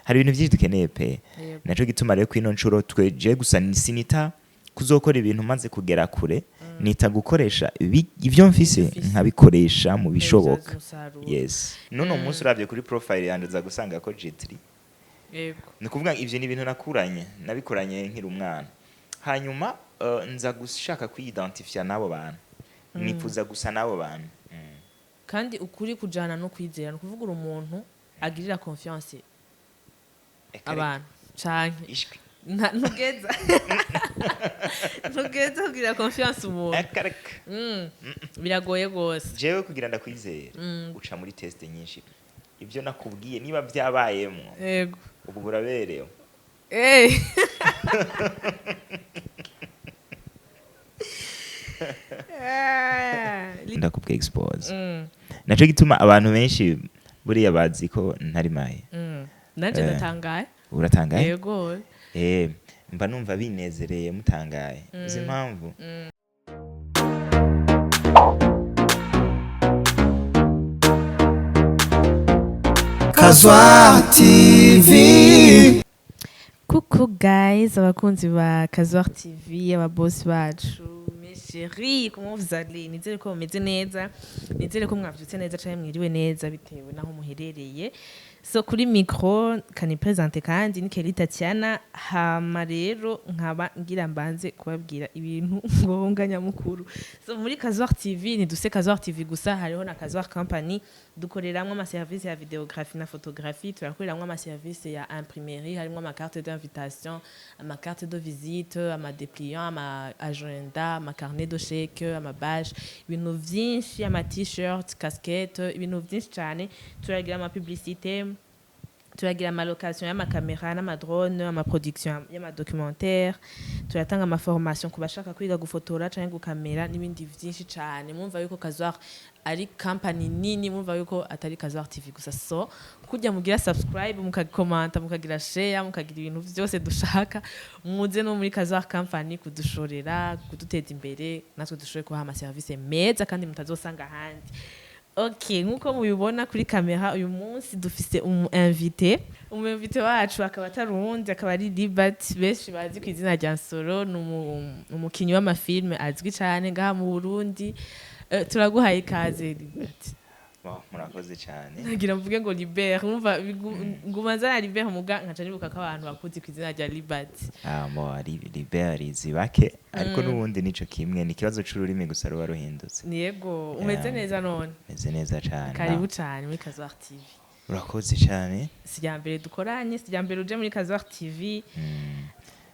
Hari ibintu byinshi dukeneye pe. Naco gituma rero kwino nshuro tweje gusa sinita kuzokora ibintu maze kugera kure, nita gukoresha ivyo mfise, Ufise. nkabikoresha mu bishoboka. Umusaruro. Yes, nuno munsi uravye kuri profile yanje uza gusanga ko G3. Ni ukuvuga ivyo ni ibintu nakuranye, nabikuranye nkiri umwana. Hanyuma nza gushaka kwiyidentifia n'abo bantu, nifuza gusa n'abo bantu. Kandi ukuri kujana no kwizera, ni ukuvuga uri umuntu agirira confiance Eka reka. abantu canke Ishwi. Ntugeza kugira confiance umuntu. Eka reka. Biragoye rwose. Jewe kugira ndakwizere uca muri test nyinshi. Ibyo nakubwiye niba byabayemwo, ubwo uraberewe. Ndakubwiye expose. Naco gituma abantu benshi buriya bazi ko ntari maye. Nanje ndatangaye. Uratangaye? Yego. Mba numva binezereye mutangaye. Uzi impamvu? Kazwa TV. Coucou guys, abakunzi ba Kazwar TV, ababosi bacu, mes chéris, comment vous allez? Nizere ko mumeze neza, nizere ko mwavyutse neza canke mwiriwe neza bitewe naho muherereye. So kuri micro kani présente kandi ni Kelly Tatiana. Hama rero nkaba ngira mbanze kubabwira ibintu ngombwa nyamukuru. So muri Kazwar TV ntiduse Kazwar TV gusa, hariho na Kazwar Company dukoreramwo ama service ya vidéographie na photographie, turakoreramwo ama service ya imprimerie, harimwo ama carte d'invitation, ama carte de visite, ama dépliant, ama agenda, ama carnet de chèque, ama badge, ibintu vyinshi, ama t-shirt, casquette, ibintu vyinshi cyane. Turagira ama publicité, turagira amalocation y'amakamera n'amadrone, amaproduction y'amadocumentaire, turatanga amaformation ku bashaka kwiga gufotora canke gukamera n'ibindi vyinshi cane. Mumva yuko Kazwar ari company nini, mumva yuko atari Kazwar TV gusa. So kujya mugira subscribe, mukakomanta, mukagira share, mukagira ibintu vyose dushaka, muze no muri Kazwar Company kudushorera, kuduteza imbere, natwe dushobore kubaha amaserivisi meza kandi mutazosanga ahandi. Ok, nk'uko mubibona kuri kamera, uyu munsi dufise umu invité. Umu invité wacu akaba atari uwundi, akaba ari Libert, benshi bazi ku izina rya Nsoro. Ni umukinyi w'amafilme azwi cane ngaha mu Burundi. Turaguhaye ikaze, Libert. Bon, murakoze cyane. Nagira mvuge ngo Libert, urumva nguma nzana Libert muga nkaca nibuka ko abantu bakuzi ku izina rya Libert. Ah, mo ari Libert zibake, ariko n'ubundi nico kimwe, ni ikibazo c'ururimi gusa ruba ruhindutse. Yego, umeze neza none? Meze neza cyane. Karibu cane muri Kazwar TV. Urakoze cyane. Si irya mbere dukoranye, si irya mbere uje muri Kazwar TV.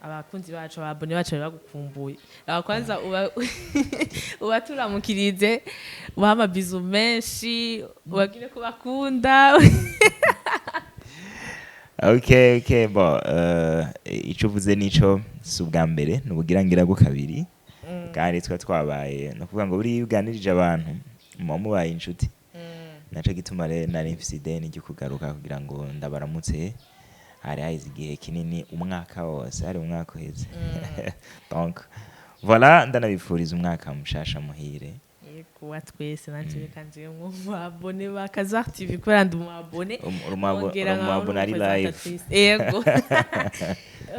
Abakunzi bacu, ababone bacu bari bagukumbuye. Aba kwanza ubaturamukirize, ubahe amabizu menshi, ubabwire ko bakunda. Okay, bo ico uvuze nico, si ubwa mbere, ni ubugira ngira bwo kabiri. Kandi twa twabaye, ni ukuvuga ngo buriya iyo uganirije abantu muba mubaye inshuti. Naco gituma rero nari mfise ideni ryo kugaruka kugira ngo ndabaramutse. Hari haheze igihe kinini, umwaka wose, hari umwaka uheze. Donc voilà, ndanabifuriza umwaka mushasha muhire. Yego, wa twese. Nanje reka nje mu abone ba Kazwar TV kubera ndi umu abonné. Ongera nkaho Uri umu abonné ari uri live. umupresentatrice. Yego.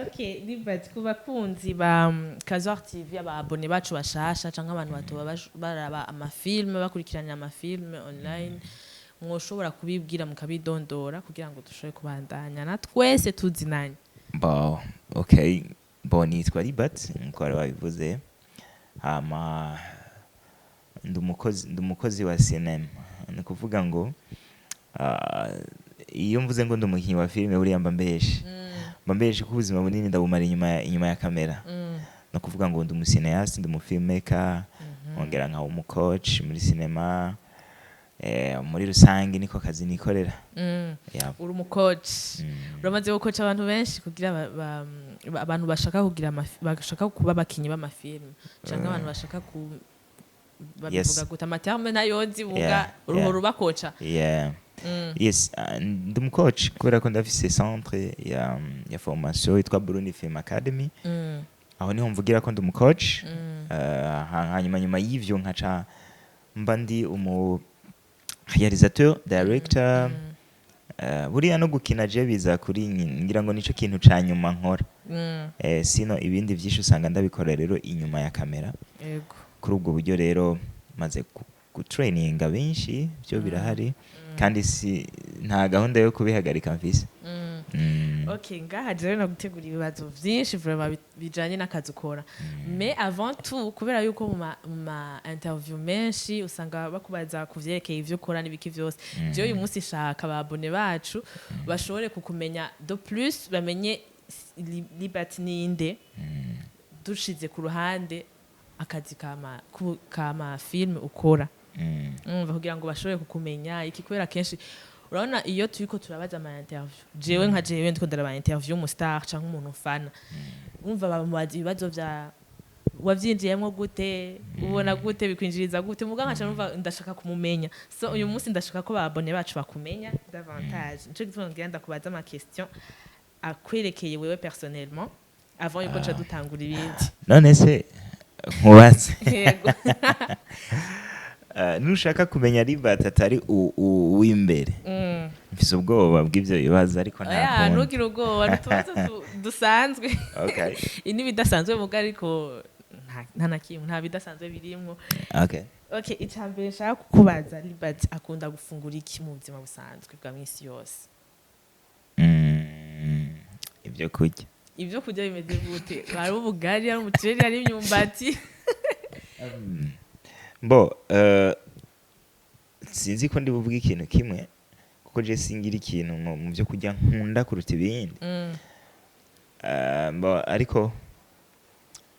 Okay, Libert, ku bakunzi ba Kazwar TV, aba abonnés bacu bashasha canke abantu batoba baraba amafilme, bakurikiranira amafilme online, mwoshobora kubibwira mukabidondora kugira ngo dushobore kubandanya na twese tuzinanye? Bon, okay. Bon, nitwa Libert nkuko wari wabivuze. Hama ndi umukozi wa cinema. Ni ukuvuga ngo iyo mvuze ngo ndi umukinnyi wa filime, buriya mba mbeshe. Mba mbeshe kuko ubuzima bunini ndabumara inyuma ya kamera. Ni ukuvuga ngo ndi umucinéaste, ndi umufilmmaker, nkongera nkaba umucoach muri cinema. Muri rusange niko kazi nikorera. Yeah. Uri umucoach. Uramaze gukoca abantu benshi kugira abantu bashaka kugira bashaka kuba abakinyi b'amafilme canke abantu bashaka ku babivuga gute, amaterme nayo nzi buga, uruhora ubakoca? Yeah. Yes, ndi umucoach kubera ko ndafise centre ya formation yitwa Burundi Film Academy. Aho niho mvugira ko ndi umucoach. Hanyuma nyuma y'ivyo nkaca mba ndi umu réalisateur, director. Buriya no gukina je biza kuri ngira ngo nico kintu ca nyuma nkora. Sino ibindi vyinshi usanga ndabikora rero inyuma ya kamera. Kuri ubwo buryo rero maze gutraininga benshi, byo birahari, kandi si nta gahunda yo kubihagarika mfise. Okay, ngaha jewe nagutegura ibibazo vyinshi vraiment bijanye n'akazi ukora, mais avant tout, kubera yuko mu ma interview menshi usanga bakubaza ku vyerekeye ivyo ukora n'ibiki vyose, jewe uyu munsi shaka aba abonnés bacu bashobore kukumenya de plus, bamenye Libert ninde, dushize ku ruhande akazi kama film ukora. Umva, kugira ngo bashobore kukumenya iki, kubera kenshi urabona iyo turiko turabaza ama interview, jewe nka jewe ndiko ndaraba interview y'umu star canke umuntu mfana, umva bamubaza ibibazo vya wavyinjiyemwo gute, ubona gute, bikwinjiriza gute, muga nkaca numva ndashaka kumumenya. So uyu munsi ndashaka ko ba abonnés bacu bakumenya davantage, nico gituma ngira ndakubaza ama question akwerekeye wewe personnellement avant yuko nca dutangura ibindi. None se nkubaze? Yego. Nushaka kumenya Libert atari uw'imbere, mfise ubwoba bw'ivyo bibazo, ariko nta Oya, kundi. ntugire ubwoba, ni utubazo dusanzwe. Ini bidasanzwe muga, ariko nta na kimwe, nta bidasanzwe birimwo. Okay, icya mbere nshaka kukubaza, Libert akunda gufungura iki mu buzima busanzwe bwa minsi yose? Ibyo kurya. Ibyo kurya bimeze gute? Hari ubugari, hari umuceri, hari imyumbati? Bo sinzi ko ndi buvuge ikintu kimwe, kuko je singira ikintu mu byo kurya nkunda kuruta ibindi. Bo ariko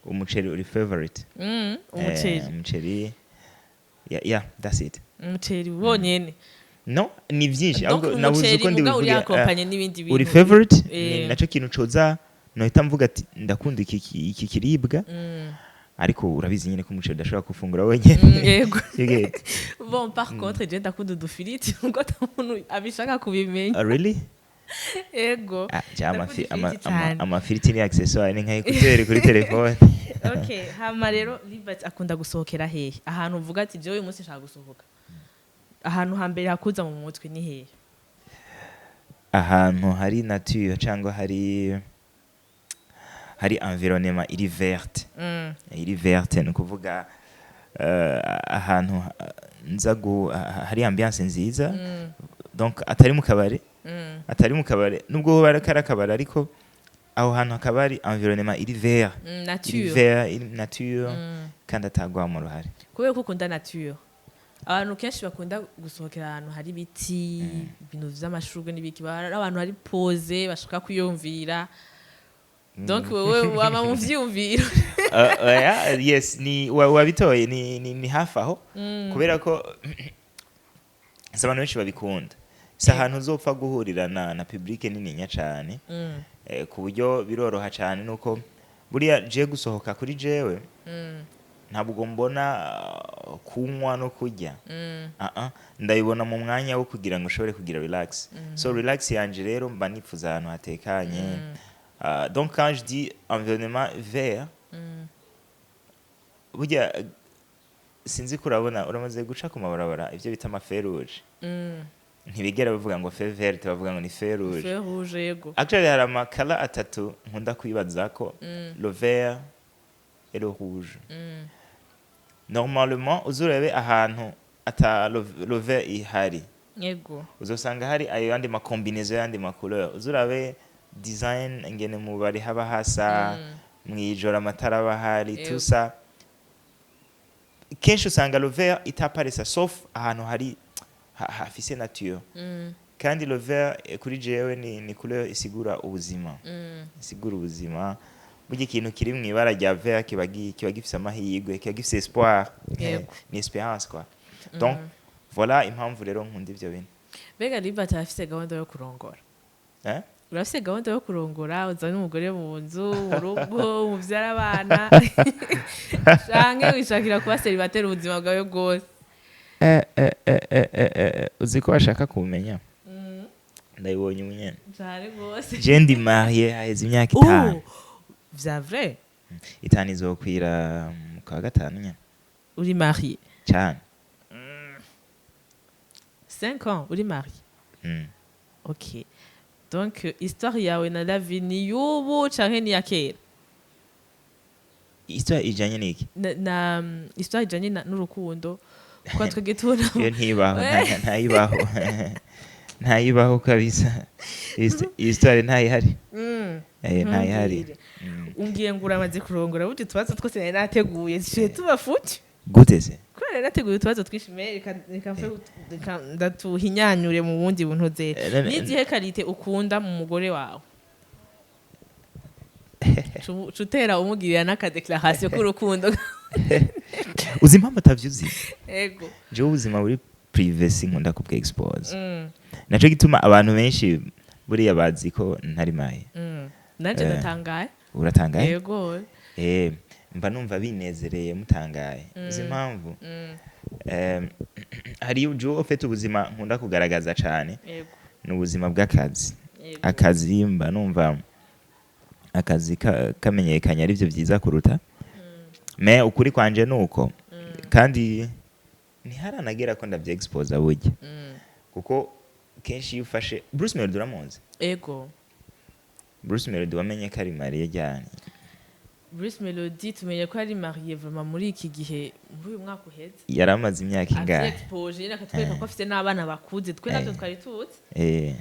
umuceri uri favorite. Umuceri? Umuceri, yeah, that's it. Umuceri wonyene? No, ni byinshi. Donc Ahubwo nabuze umuceri uko muga uri ndibuvuge. Accompagné n'ibindi bintu. Uri favorite, ni naco kintu coza nohita mvuga ati ndakunda iki kiribwa, ariko urabizi nyine ko umuceri udashobora gufungura wenyine. Yego. You get? Bon, par contre je ndakunda udufiriti, nubwo ata muntu abishaka kubimenya. Ah, really? Yego. Ah, ja, amafi Ndakunda ifiriti cane. Amafiriti ni accessoire, ni nka écouteur kuri telefone. Okay, hama rero Libert akunda gusohokera hehe? Ahantu uvuga ati jewe uyu munsi nshaka gusohoka, ahantu hambere hakuza mu mutwe ni hehe? Ahantu hari nature cyangwa hari environnement iri verte. Iri verte ni ukuvuga ahantu nza hari ambiance nziza, donc atari mu kabari, atari mu kabari, nubwo hoba ari akabari, ariko aho hantu hakaba hari environnement iri vert, iri nature. Vert, iri nature, kandi atagwamo ruhari. Kubera ko ukunda nature, abantu kenshi bakunda gusohokera ahantu hari ibiti, ibintu vy'amashurwe n'ibiki, baba ari abantu hari pose bashaka kwiyumvira. Donc wewe waba mu vyiyumviro? Oya, yes, ni wabitoye, ni hafi aho, kubera ko si abantu benshi babikunda, si ahantu uzopfa guhurira na public nininya cane, ku buryo biroroha cane. Nuko buriya je gusohoka kuri jewe ntabwo mbona kunywa no kurya. Ah ah, ndabibona mu mwanya wo kugira ngo ushobore kugira relax. So relax yanje rero mba nifuza ahantu hatekanye. Donc quand je dis environnement vert, burya sinzi ko urabona, uramaze guca ku mabarabara ibyo bita ama feu rouge, ntibigera bavuga ngo feu vert, bavuga ngo ni feu rouge. Feu rouge, yego. Actually hari amakara atatu nkunda kwibaza ko le vert et le rouge, normalement uzurabe ahantu ata le vert ihari, uzosanga hari ayo yandi ma combinaison y'andi ma couleur. Uzurabe design ingene mu bari haba hasa, mwijoro amatara aba ahari, tout ça. Kenshi usanga le vert itaparesa sauf ahantu hari hafise nature. Kandi le vert kuri jewe ni couleur isigura ubuzima, isigura ubuzima. Burya ikintu kiri mu ibara rya vert kiba gifise amahirwe, kiba gifise espoir. Ni espérance quoi. Donc voilà impamvu rero nkunda ivyo bintu. Mbega Libert arafise gahunda yo kurongora? Eh? Urafise gahunda yo kurongora, uzane umugore mu nzu, mu rugo, muvyara abana, canke wishakira kuba célibataire ubuzima bwawe bwose? Uzi ko bashaka kumenya, ndabibonye ubu nyene. Cane rwose. Je ndi marié haheze imyaka 5. Vya vrai? 5 izokwira mu kwa gatanu nyene. Uri marié? Cane. 5 ans uri marié? Mm. Ok, donc histoire yawe na Lavie ni y'ubu canke ni ya kera? Histoire ijanye n'iki? Na histoire ijanye n'urukundo, kuko twebwe tubona Iyo ntibaho, ntayibaho, ntayibaho kabisa. Histoire ntayihari. Ntayihari. Ntumbwire. Umbwiye ngo uramaze kurongora, burya utubazo twose nari nateguye duciye tuba futi. Gute se? Kubera nari nateguye utubazo twinshi, mais reka ndatuhinyanyure mu bundi buntu zera. N'izihe qualité ukunda mu mugore wawe? Cutera umugirira n'aka déclaration k'urukundo. Uzi impamvu atavyuzi? Ego. Jewe ubuzima buri privé sinkunda kubwa expose. Naco gituma abantu benshi buriya bazi ko ntari marié. Nanje ndatangaye. Uratangaye? Ego. Mba numva binezereye mutangaye. Uzi impamvu? Hari jewe ufite ubuzima nkunda kugaragaza cane, ni ubuzima bw'akazi. Akazi, mba numva akazi kamenyekanye ari byo byiza kuruta, mais ukuri kwanje nuko kandi ntiharanagera ko ndavye expose burya, kuko kenshi iyo ufashe Bruce Melody, uramuzi? Ego. Bruce Melody wamenye ko ari marié ryari? Bruce Melody tumenye ko ari marié vraiment muri iki gihe, muri uyu mwaka uheze. Yari amaze imyaka ingahe? Avyexpose nyine, akatwereka ko afite n'abana bakuze, twe navyo twari tuzi.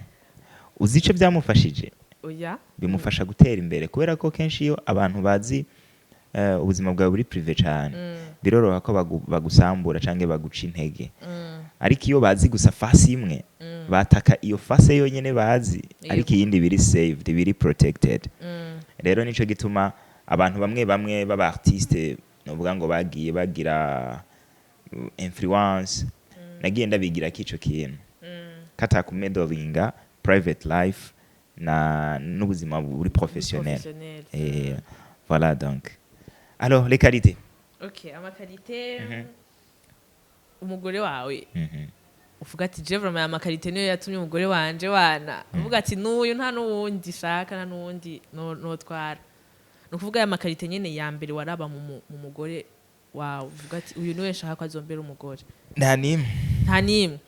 Uzi ico byamufashije? Oya. Bimufasha gutera imbere, kubera ko kenshi iyo abantu bazi ubuzima bwawe buri privé cane, biroroha ko bagusambura canke baguca intege. Ariko iyo bazi gusa face imwe, bataka iyo face yonyene bazi, ariko iyindi biri saved, biri protected. Rero nico gituma abantu bamwe bamwe b'aba artiste, novuga ngo bagiye bagira influence, nagiye ndabigira ko ico kintu katakumedoringa private life na n'ubuzima buri professionnel. Professionnel. Et voilà, donc alors les qualités. Ok, ama qualité umugore wawe uvuga ati: "Je vraiment ama qualité niyo yatumye umugore wanje wana", uvuga ati: "N'uyu nta n'uwundi shaka, nta n'uwundi notwara." Ni ukuvuga aya ma qualité nyene ya mbere waraba mu mugore wawe, uvuga ati: "Uyu niwe nshaka ko azombera umugore." Nta nimwe. Nta n'imwe?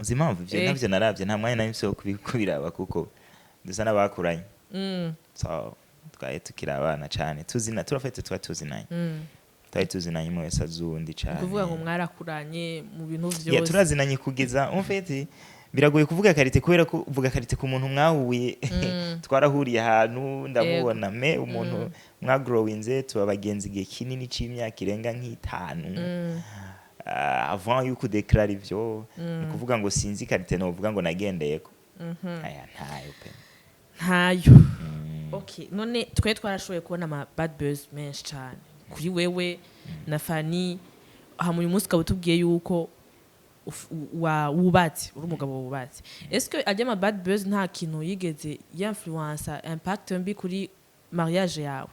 Uzi impamvu ivyo navyo naravye, nta mwanya nari mfise wo kubiraba, kuko dusa n'abakuranye. So twari tukiri abana cane, tuzina turafite, tuba tuzinanye. Twari tuzinanye, umwe wese azi uwundi Ni cane. ukuvuga ngo mwarakuranye mu bintu Yeah, vyose. Turazinanye kugeza, en fait biragoye kuvuga qualité, kubera ko uvuga qualité ku muntu mwahuye, twarahuriye ahantu ndamubona, mais umuntu mwagrowinze, tuba bagenzi igihe kinini c'imyaka irenga nk'itanu avant yuko udeklara ivyo, ni kuvuga ngo sinzi qualité novuga ngo nagendeyeko. Aya ntayo pe. Ntayo. Okay, none twe twarashoboye kubona ama bad buzz menshi cyane kuri wewe na Fanny. Hama uyu munsi ukaba utubwiye yuko wubatse, uri umugabo wubatse. Est-ce que ajya ama bad buzz nta kintu yigeze y'influence, impact mbi kuri mariage yawe?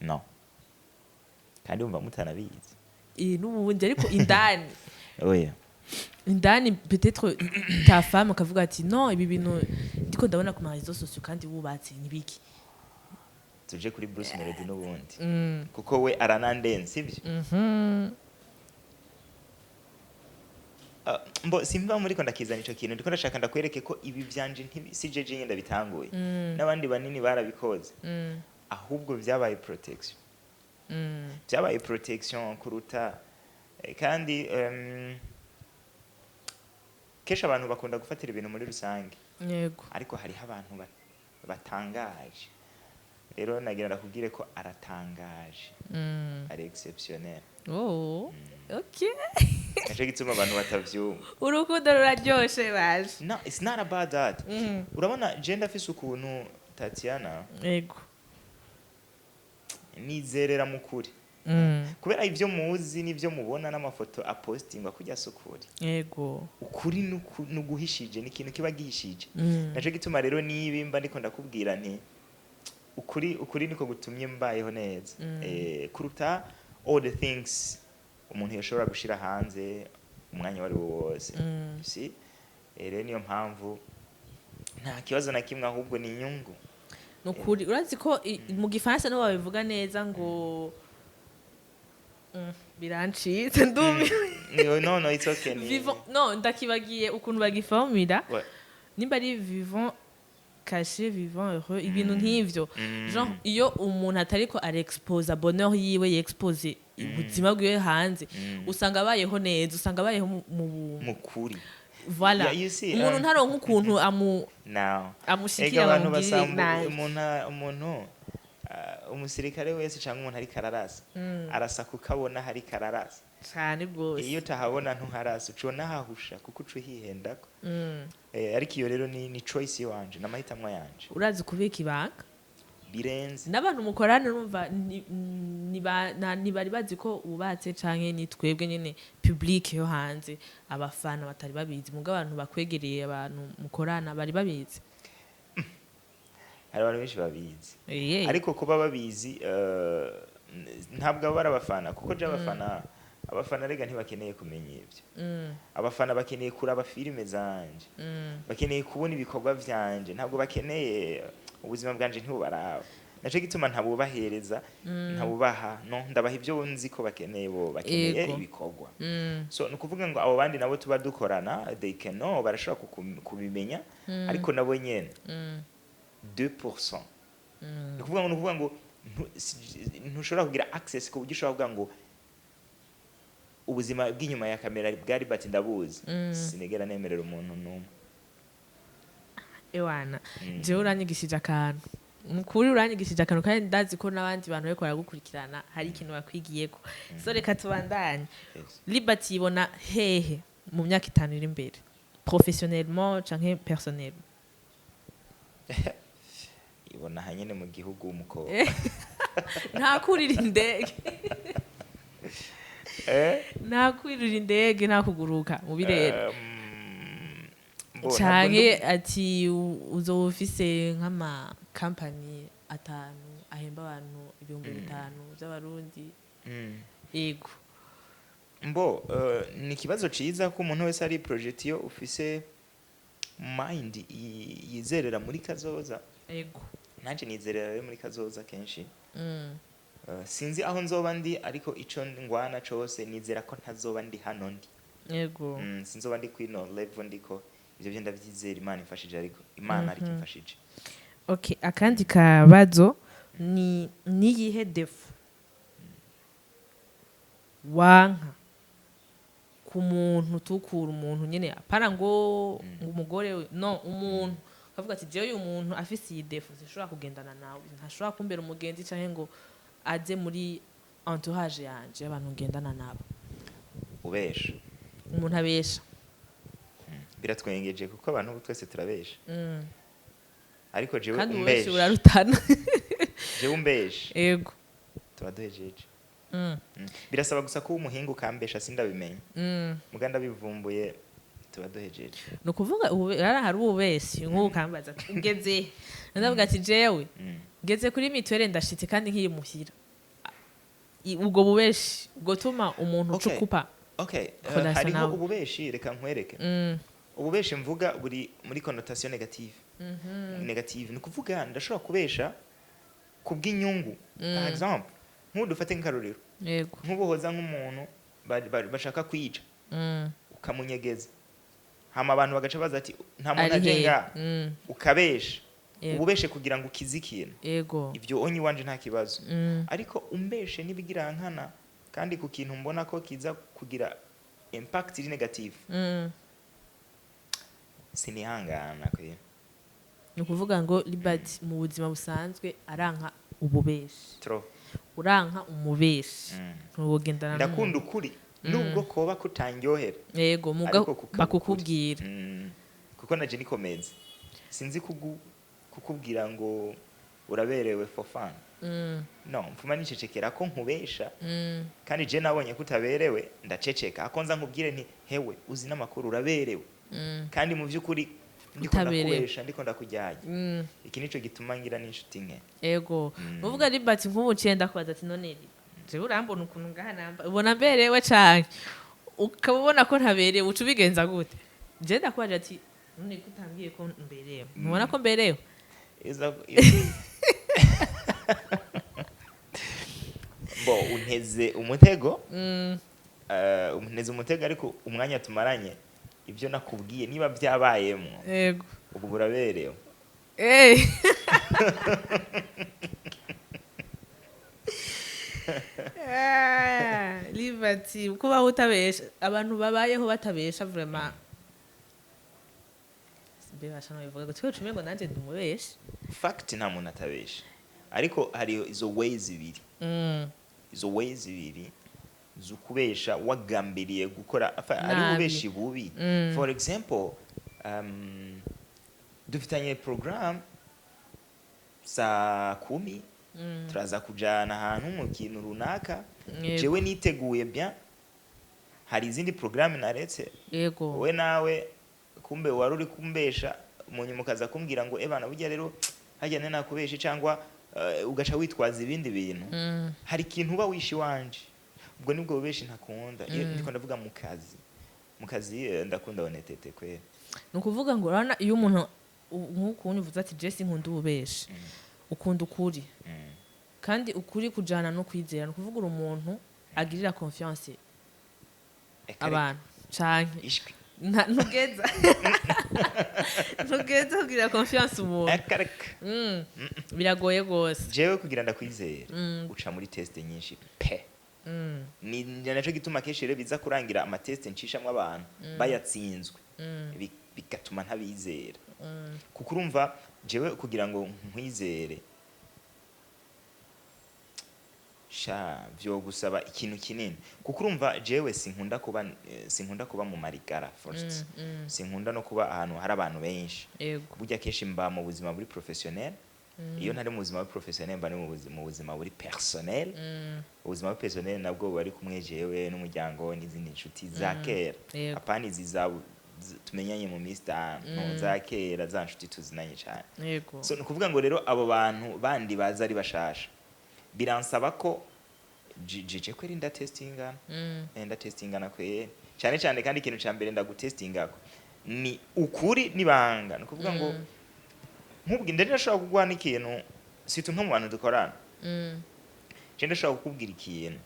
No, kandi wumva mutanabizi. N'ubundi ariko indani, Oya. indani peut-être ta femme akavuga ati: "Non, ibi bintu ndiko ndabona ku ma réseaux sociaux kandi wubatse ni biki?" Tuje kuri Bruce Melody n'ubundi, kuko we aranandenze, sibyo? Ah, mbo simva muri ko ndakizana ico kintu, ndiko ndashaka ndakwereke ko ibi vyanje si jeje nyine ndabitanguye, n'abandi banini barabikoze. Ahubwo vyabaye protection, vyabaye protection kuruta kandi kenshi abantu bakunda gufatira ibintu muri rusange, ariko hariho abantu batangaje. Rero nagira ndakubwire ko aratangaje, ari exceptionnel. Oh, okay. Naco gituma abantu batavyumva. Urukundo ruraryoshe baje. No, it's not about that. Urabona je ndafise ukuntu, Tatiana, nizerera mu kuri, kubera ivyo muzi n'ivyo mubona n'amafoto apostingwa kujya sukuri. Ukuri nuguhishije, ni ikintu kiba gihishije. Naco gituma rero niba mba ndiko ndakubwira nti ukuri, ukuri niko gutumye mbayeho neza kuruta all the things umuntu yashobora gushira hanze umwanya wari wo wose. You see? Rero niyo mpamvu nta kibazo na kimwe, ahubwo ni inyungu. Nukuri urazi ko mu gifaransa nibo babivuga neza ngo birancitse, ndumiwe. No, no, it's okay. No, ndakibagiye ukuntu bagifomira. Ouais. Nimba ari vivant caché, vivant heureux, ibintu nk'ivyo. Genre iyo umuntu atariko arexposa bonheur yiwe, yexpose ubuzima bwiwe hanze, usanga abayeho neza, usanga abayeho mu Mukuri. Voilà. Yeah, you see, Umuntu ntaronka ukuntu amu now amushikira ega abantu bamugirire basanga nabi. Umuntu, umusirikare wese cyangwa umuntu ariko ararasa, arasa kuko abona hari kararasa. Cane rwose. Iyo utahabona ntuharasa, ucubona hahusha kuko uca uhihendako. Ariko iyo rero ni choice iwanje, n'amahitamo yanje. Urazi kubika ibanga? Birenze. N'abantu mukorana urumva ntibari bazi ko wubatse, canke ni twebwe nyene public yo hanze, abafana batari babizi, muga abantu bakwegereye, abantu mukorana bari babizi? Hari abantu benshi babizi. Ariko kuba babizi, ntabwo aba ari abafana, kuko je abafana rega ntibakeneye kumenya ibyo. Abafana bakeneye kuraba filime zanje, bakeneye kubona ibikorwa vyanje, ntabwo bakeneye ubuzima bwanje, ntibubaraba. Naco gituma ntabubahereza, ntabubaha. No ndabaha ibyo nzi ko bakeneye, bo bakeneye ibikorwa. So ni ukuvuga ngo abo bandi nabo tuba dukorana, they can know, barashobora kubimenya, ariko nabo nyene 2%. Ni ukuvuga ngo ntushobora kugira access ku buryo ushobora kuvuga ngo ubuzima bw'inyuma ya kamera bwari bati ndabuzi. Sinigera nemerera umuntu n'umwe. Ewana, jewe uranyigishije akantu mukuri, uranyigishije akantu, kandi ndazi ko n'abandi bantu bariko baragukurikirana hari ikintu bakwigiyeko. So reka tubandanye. Yes. Liberty ibona hehe mu myaka 5 iri imbere, professionnellement canke personnellement? Ibona hanyene mu gihugu, umukobwa. Nta kurira indege? Eh? Nta kwirira indege, nta kuguruka mu birere? Bo, ntabwo Canke ati uzoba ufise nk'ama kampani atanu ahemba abantu 5000 by'abarundi? Yego. Mbo ni ikibazo ciza ko umuntu wese ari projet iyo ufise mind yizerera muri kazoza. Nanje nizerera rero muri kazoza kenshi. Sinzi aho nzoba ndi, ariko ico ngwana cose nizera ko ntazoba ndi hano ndi. Sinzoba ndi kwino level ndiko, ivyo byo ndavyizera. Imana imfashije, ariko Imana ariko imfashije. Okay, akandi kabazo ni niyihe défaut wanka ku muntu, tukura umuntu nyene, apana ngo umugore we, no umuntu kavuga ati: "Jewe uyu muntu afise iyi défaut sinshobora kugendana nawe, ntashobora kumbera umugenzi canke ngo aze muri entourage yanje y'abantu ngendana nabo"? Ubesha. Umuntu abesha? Biratwengeje kuko abantu ubu twese turabesha. Ariko jewe Kandi ububeshi umbesha, burarutana. jewe umbesha, tuba duhejeje. Birasaba gusa ko umuhinga ukambesha sindabimenya, muga ndabivumbuye tuba duhejeje. Ni ukuvuga rara hari ububeshi nk'ubu ukambaza ati: "Ugeze he?" Ndavuga ati: "Jewe ngeze kuri mutuelle, ndashitse kandi nkiri muhira." Ubwo bubeshi bwotuma umuntu ucukupa Okay, relation hariho nawe. ububeshi, reka nkwereke. Ububeshi mvuga buri muri connotation négative. Négative ni ukuvuga ndashobora kubesha kubw'inyungu. Par exemple, nk'ubu dufate nk'akarorero, nk'ubuhoza nk'umuntu bashaka kwica, ukamunyegeza, hama abantu bagaca baza ati: "Nta muntu Ari aje he? ngaha." Ukabesha, ububeshe kugira ngo ukize ikintu. Ibyo onye iwanje nta kibazo. Ariko umbeshe n'ibigirankana kandi ku kintu mbona ko kiza kugira impact iri négative, sinihangana kwe. Ni ukuvuga ngo Libert mu buzima busanzwe aranka ububeshi? Trop. Uranka umubeshi? Ntuwogendana Ndakunda n'umuntu. ukuri nubwo koba kutandyohera, Yego, muga ariko kukaba ukuri. Bakukubwira. Kuko naje nikomeze, sinzi kukubwira ngo uraberewe for fun. No mfuma nicecekera ko nkubesha. Kandi je nabonye ko utaberewe, ndaceceka, ako nza nkubwire nti: "Hewe, uzi n'amakuru, uraberewe," kandi mu by'ukuri ndiko Utaberewe. ndakubesha, ndiko ndakujyanye. Iki nico gituma ngira n'inshuti nke. Ego. Uvuga Libert, nk'ubu ciye ndakubaza ati: "None jewe urambona ukuntu ngaha namba, ubona mberewe canke ukaba ubona ko ntaberewe?" Uca ubigenza gute? Je ndakubaje ati: "None ko utambwiye ko mberewe, ntubona ko mberewe?" Bo unteze umutego. Unteze umutego, ariko umwanya tumaranye, ibyo nakubwiye niba byabayemo. Ubu buraberewe. Eh. Ah, Liberty, kubaho utabesha, abantu babayeho batabesha, vraiment mbebasha nobivuga ngo twe cume ngo nanje ndumubeshe. Fact, nta muntu atabesha, ariko hari izo ways ibiri, izo ways ibiri zukubesha wagambiriye gukora ari Nabi. ububeshi bubi. For example, dufitanye program saa 10, turaza kujana ahantu mu kintu runaka. Jewe niteguye bien, hari izindi programme naretse. Wowe nawe kumbe wari uri kumbesha, mu nyuma ukaza kumbwira ngo: "Ebana, burya rero hajya nari nakubeshe," cyangwa ugaca witwaza ibindi bintu. Hari ikintu uba wishe iwanje, ubwo nibwo bubeshi ntakunda. Iyo ndiko ndavuga mu kazi, ndakunda honnêteté kwera. Ni ukuvuga ngo urabona iyo umuntu nk'ukuntu uvuze ati: "Jesi nkunda ububeshi," ukunda ukuri. Kandi ukuri kujana no kwizera. Ni ukuvuga uri umuntu agirira confiance Eka. abantu canke Ishwi. Ntugeza kugirira confiance umuntu. Eka reka. Biragoye rwose. Jewe kugira ndakwizere, uca muri test nyinshi pe. Ni naco gituma kenshi rero biza kurangira ama test ncishamwo abantu bayatsinzwe, bigatuma ntabizera, kuko urumva jewe kugira ngo nkwizere sha vyogusaba ikintu kinini, kuko urumva jewe sinkunda kuba mu marigara first, sinkunda no kuba ahantu hari abantu benshi. Burya kenshi mba mu buzima buri professionnel. Iyo ntari mu buzima buri professionnel, mba ni mu buzima buri personnel. Ubuzima buri personnel nabwo buba ari kumwe jewe n'umuryango n'izindi nshuti za kera, apana izi za tumenyanye mu minsi 5, no, za kera, za nshuti tuzinanye cyane. So ni ukuvuga ngo rero abo bantu bandi baza ari bashasha, biransaba ko jije kweri ndatestingana. Ndatestingana kweri cyane cyane. Kandi ikintu cya mbere ndagutestingako ni ukuri n'ibanga. Ni ukuvuga ngo nk'ubwo ndari ndashobora kuguha n'ikintu situ nko mu bantu dukorana, je ndashobora kukubwira ikintu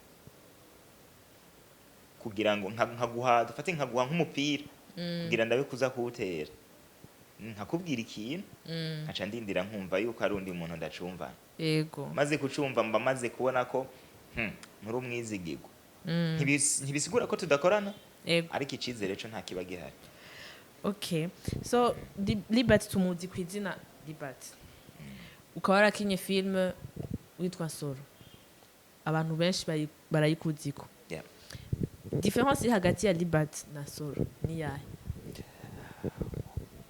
kugira ngo nkaguha, dufate nkaguha nk'umupira, kugira ndabe kuza kuwutera, nkakubwira ikintu, nkaca ndindira nkumva yuko ari undi muntu ndacumvana. Maze kucumva, mba maze kubona ko nturi umwizigirwa. Ntibisigura ko tudakorana, ariko icizere co nta kiba gihari. Okay, so Libert tumuzi ku izina Libert, ukaba warakinye film witwa Nsoro, abantu benshi barayikuziko. Différence iri hagati ya Libert na Nsoro ni yahe?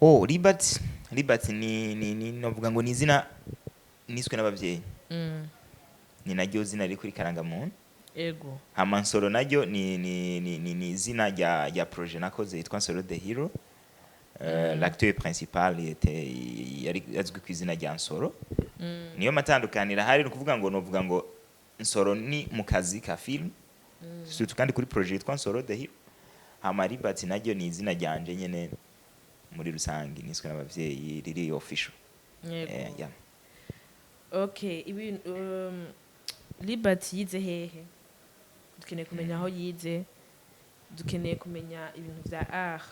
Oh, Libert ni novuga ngo ni izina niswe n'abavyeyi. Ni naryo zina riri kuri karangamuntu. Hama Nsoro naryo ni izina rya projet nakoze yitwa Nsoro the Hero. L'acteur principal était yari azwi ku izina rya Nsoro. Niyo matandukaniro ahari. Ni ukuvuga ngo novuga ngo Nsoro ni mu kazi ka film, surtout kandi kuri projet yitwa Nsoro the Hero. Hama Libert naryo ni izina ryanje nyene muri rusange niswe n'abavyeyi, riri official. Yeah. Okay, ibi Libert yize hehe? Dukeneye kumenya aho yize, dukeneye kumenya ibintu vya art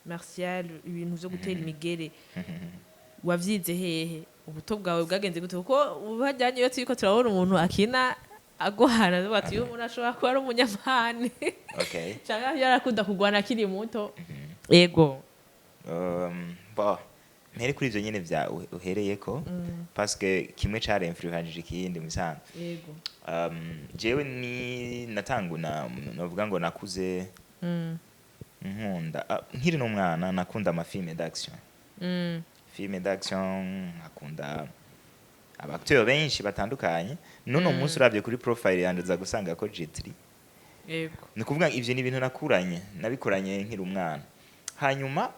martial, ibintu vyo gutera imigere, wavyize hehe? Ubuto bwawe bwagenze gute? Kuko ubu hajyanye iyo turiko turabona umuntu akina aguhana, tuvuga ati: "Uyu muntu ashobora kuba ari umunyamahane canke yarakunda kugwana akiri muto." Yego. Bon, mpere kuri ivyo nyene vya uhereyeko, parce que kimwe caremfluencije ikindi mu bisanzwe. Jewe ni natangu na novuga ngo nakuze nkunda, nkiri n'umwana nakunda ama film d'action. Film d'action, nkakunda aba acteur benshi batandukanye. N'uno munsi uravye kuri profile yanje uza gusanga ko Jet Li. Ni ukuvuga ivyo ni ibintu nakuranye, nabikuranye nkiri umwana. Hanyuma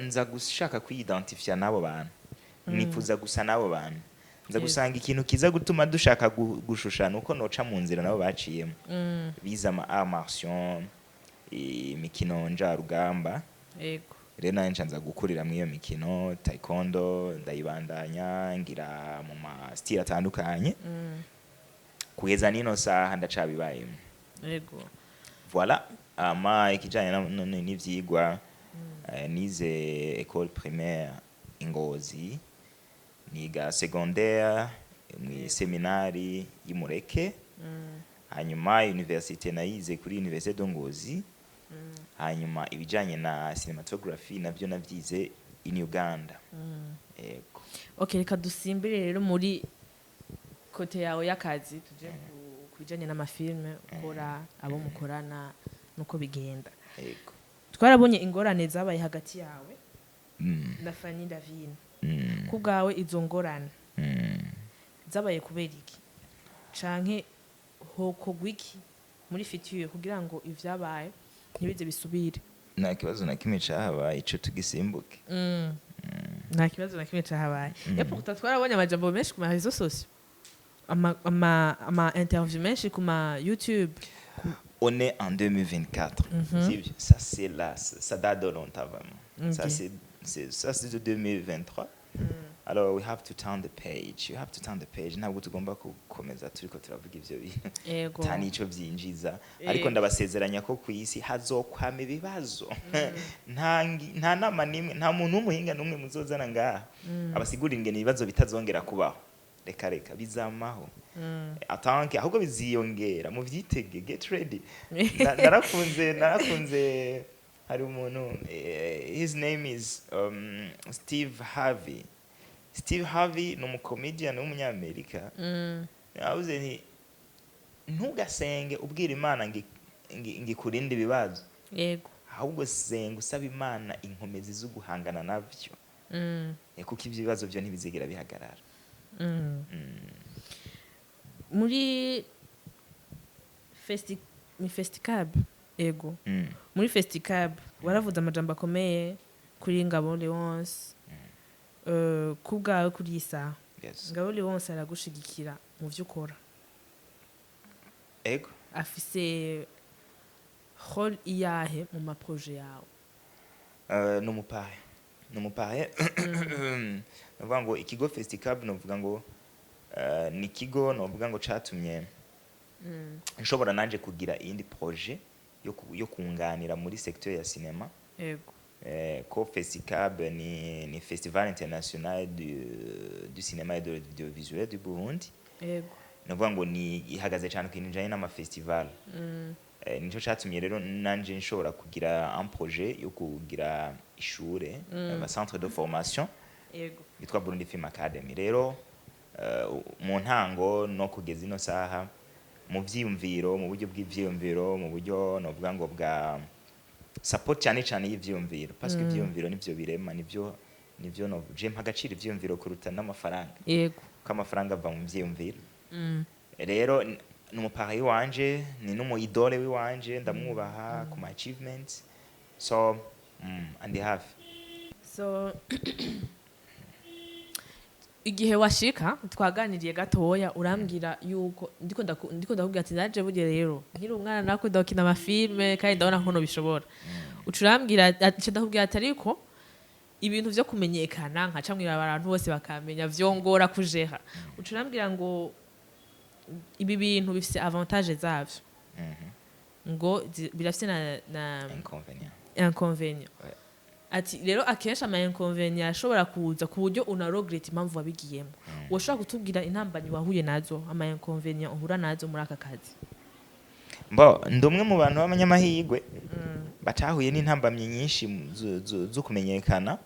nza gushaka kwiyidentifia n'abo bantu, nifuza gusa n'abo bantu, nza gusanga ikintu kiza gutuma dushaka gushushana uko noca mu nzira nabo baciyemo, bize ama arts martiaux, imikino njarugamba. Rero nawe nca nza gukurira muri iyo mikino. Taekwondo ndayibandanya, ngira mu ma style atandukanye, kugeza n'ino saha ndacabibayemo. Voilà. Ama ikijanye n'ivyigwa Nize école primaire i Ngozi, niga secondaire mu seminari y'Imureke, hanyuma université nayize kuri Université de Ngozi, hanyuma ibijanye na cinematography navyo navyize in Uganda. Yego. Okay, reka dusimbire rero muri côté yawe y'akazi, tuje ku bijanye n'amafilme ukora, abo mukorana nuko bigenda. Yego. Twarabonye ingorane zabaye hagati yawe na Fanny Davine. Ku bwawe, izo ngorane zabaye kubera iki, canke hokogwa iki muri future kugira ngo ivyabaye ntibize bisubire? Nta kibazo na kimwe cahabaye, ico tugisimbuke. Nta kibazo na kimwe cahabaye. Et pourtant twarabonye amajambo menshi ku ma réseaux sociaux, ama interview menshi ku ma YouTube. On est en 2024, sivyo? Ça c'est là, ça date de longtemps vraiment. Ça c'est ça, c'est de 2023. Alors we have to turn the page, you have to turn the page. Ntabwo tugomba gukomeza turiko turavuga ivyo bintu, nta nico vyinjiza. Ariko ndabasezeranya ko ku isi hazokwama ibibazo. Nta nama nimwe, nta muntu w'umuhinga n'umwe muzozana ngaha abasigurira ingene ibibazo bitazongera kubaho. Reka reka, bizamaho atanke, ahubwo biziyongera, muvyitege, get ready. Narakunze hari umuntu, his name is Steve Harvey. Steve Harvey ni umucomedian w'umunyamerika. Yavuze nti: "Ntugasenge ubwira Imana ngo ikurinde ibibazo, ahubwo senga usaba Imana inkomezi zo guhangana navyo." Kuko ibyo bibazo byo ntibizigera bihagarara. Muri festi, ni Festicab, ego? Muri Festicab waravuze amajambo akomeye kuri Ngabo Leonce. Ku bwawe, kuri iyi saha, Ngabo Leonce aragushigikira mu vyo ukora? Ego. Afise rôle iyahe mu maproje yawe? Ni umuparrain, ni umuparrain. Nuvuga ngo ikigo Festicab, nuvuga ngo ni ikigo, nuvuga ngo catumye nshobora nanje kugira iyindi projet yo kunganira muri secteur ya cinéma. Ko Festicab ni Festival international du cinéma et de l'audiovisuel du Burundi. Nuvuga ngo ni ihagaze cyane ku kintu kijanye n'amafestival. Nico catumye rero nanje nshobora kugira un projet yo kugira ishure, centre de formation yitwa Burundi Film Academy. Rero mu ntango no kugeza ino saha, mu vyiyumviro, mu buryo bw'ivyiyumviro, mu buryo novuga ngo bwa support, cyane cyane y'ivyiyumviro, parce que ivyiyumviro nivyo birema, nivyo no je mpa agaciro ivyiyumviro kuruta n'amafaranga, kuko amafaranga ava mu vyiyumviro. Rero ni umuparrain wanje, ni n'umu idole wiwanje, ndamwubaha ku ma achievements, so andi hafi. So igihe washika twaganiriye gatoya, urambwira yuko ndiko ndakubwira ati: "Naje burya rero nkiri umwana nakunda gukina amafilme kandi ndabona ko nobishobora." Uca urambwira ati, ndakubwira ati: "Ariko ibintu vyo kumenyekana, nkaca mwira abantu bose bakamenya, vyongora kujeha." Uca urambwira ngo ibi bintu bifise avantage zavyo, ngo birafise na inconvénient. Inconvénient. Ati rero akenshi ama inconvénient ashobora kuza ku buryo unaregrette impamvu wabigiyemo. Woshobora kutubwira intambamyi wahuye nazo, ama inconvénient uhura nazo muri aka kazi? Mbo ndi umwe mu bantu b'abanyamahirwe batahuye n'intambamyi nyinshi zo kumenyekana.